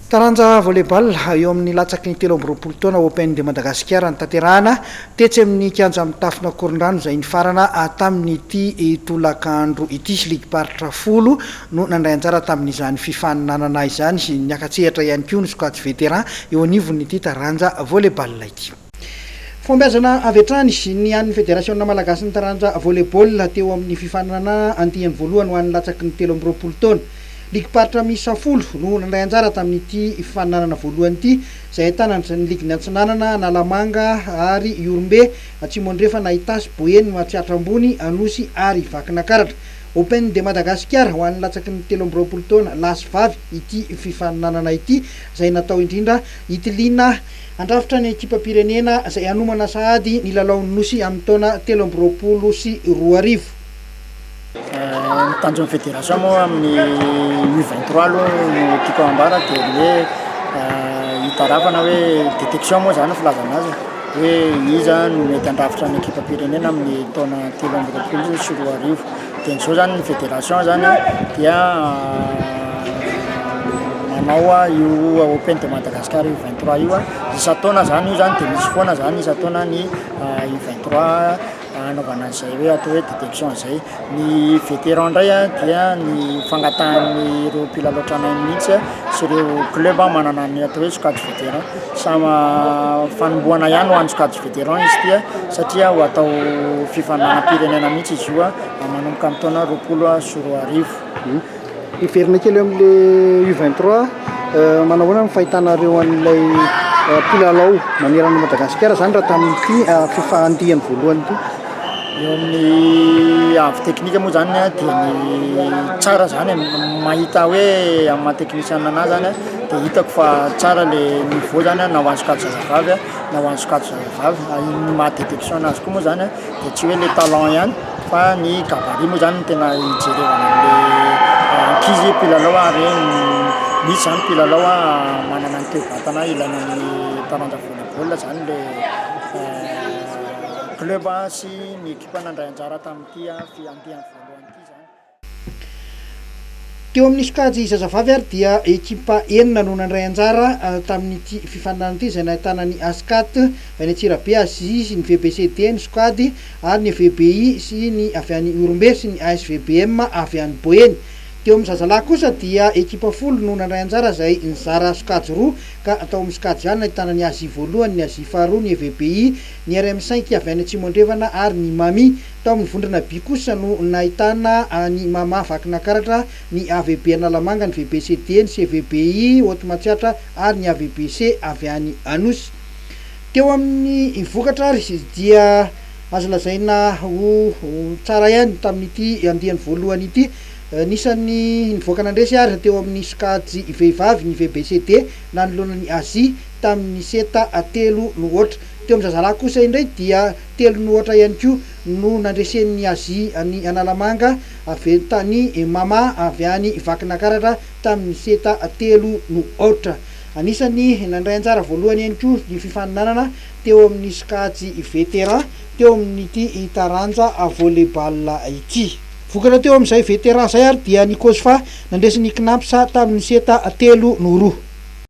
Taranja volley-ball eo amin'ny latsaky ny 23 taona Open de Madagascar notanterahana tetsy amin'ny kianja mitafon'Ankorondrano izay nifarana tamin'ity tolakandro ity. Ligim-paritra 10 no nandray anjara tamin'izany fifaninanana izany. Niaka-tsehatra ihany koa ny sokajy vétéran eo anivon'ity taranja volley-ball ity. Fahombiazana avy hatrany ny an'ny Federasiona malagasin'ny taranja volley-ball teo amin'ny fifaninanana andiany voalohany ho an'ny latsaky ny 23 taona. Ligim-paritra miisa 10 no nandray anjara tamin'ity fifaninanana voalohany ity, izay ahitana ny ligin'ny Antsinanana, Analamanga ary Ihorombe, Atsimo Andrefana, Itasy, Boeny, Matsiatra Ambony, Anosy ary Vakinakaratra. Open de Madagasikara ho an'ny latsaky ny 23 taona lahy sy vavy ity fifaninanana ity, izay natao indrindra hitiliana handrafitra ny ekipam-pirenena izay hanomana sahady ny lalaon'ny Nosy amin'ny taona 2023. Ny tanjon'ny fédération moa amin'ny U23 aloha no tiako ambara dia ny hoe hitarafana hoe détection moa zany filazana azy hoe iza no mety handrafitra ny ekipam-pirenena amin'ny taona 2023. Dia izao zany ny fédération zany dia manao io Open de Madagascar U23 io isan-taona zany io zany dia misy foana zany isan-taona ny U23 hanaovana an'izay hoe atao hoe détection izay. Ny vétéran indray dia ny fangatahan'ireo mpilalao tranainy mihitsy sy ireo club manana ny atao hoe sokajy vétéran. Samy fanombohana ihany ho an'ny sokajy vétéran izy ity satria ho atao fifaninanam-pirenena mihitsy izy io manomboka amin'ny taona 2020. Hiverina kely eo amin'ilay U23, manao ahoana ny fahitanareo an'ilay mpilalao manerana an'i Madagasikara izany raha tamin'ity fifahandiany voalohany ity? Eo amin'ny avo teknika moa zany dia ny tsara zany mahita hoe amin'ny maha technicien anahy zany dia hitako fa tsara le niveau zany na ho an'ny sokajy zazavavy na ho an'ny sokajy zazavavy. Ny maha détection anazy koa moa zany dia tsy hoe le talent ihany fa ny gabarit moa zany no tena hijerevana an'le ankizy mpilalao ary misy zany mpilalao manana ny toe-batana ilaina amin'ny taranja volley-ball zany le club sy ny ekipa nandray anjara tamin'ity andiany voalohany ity zany. Teo amin'ny sokajy zazavavy ary dia ekipa enina no nandray anjara tamin'ity fifaninanana ity izay nahitana ny Ascat avy any Antsirabe, Aziz, ny VBCD, ny Sokady ary ny VBI sy ny avy any Ihorombe sy ny ASVBM avy any Boeny. Teo amin'ny zazalahy kosa dia ekipa 10 no nandray anjara izay nizara sokajy roa ka tao amin'ny sokajy A nahitana ny Azia voalohany, ny Azia faharoa, ny EVBI, ny RM cinq avy any Atsimo Andrefana ary ny Mami. Tao amin'ny vondrona B kosa no nahitana ny Mama Vakinakaratra, ny AVB Analamanga, ny VBCD, ny CVBI Haute Matsiatra ary ny AVBC avy any Anosy. Teo amin'ny vokatra ary dia azo lazaina ho tsara ihany tamin'ity andiany voalohany ity. Anisan'ny nivoaka nandresy ary teo amin'ny sokajy vehivavy ny VBCD nanoloana ny Azia tamin'ny seta telo no aotra. Teo amin'ny zazalahy kosa indray dia telo no aotra ihany koa no nandresen'ny Azia an'i Analamanga avy tany Mama avy any Vakinakaratra tamin'ny seta telo no aotra. Anisan'ny nandray anjara voalohany ihany koa ny fifaninanana teo amin'ny sokajy vétéran teo amin'ity taranja volley-ball ity. Vokatra teo amin'izay vétéran izay ary dia ny Cosfa nandresy ny Cnaps tamin'ny seta telo no roa.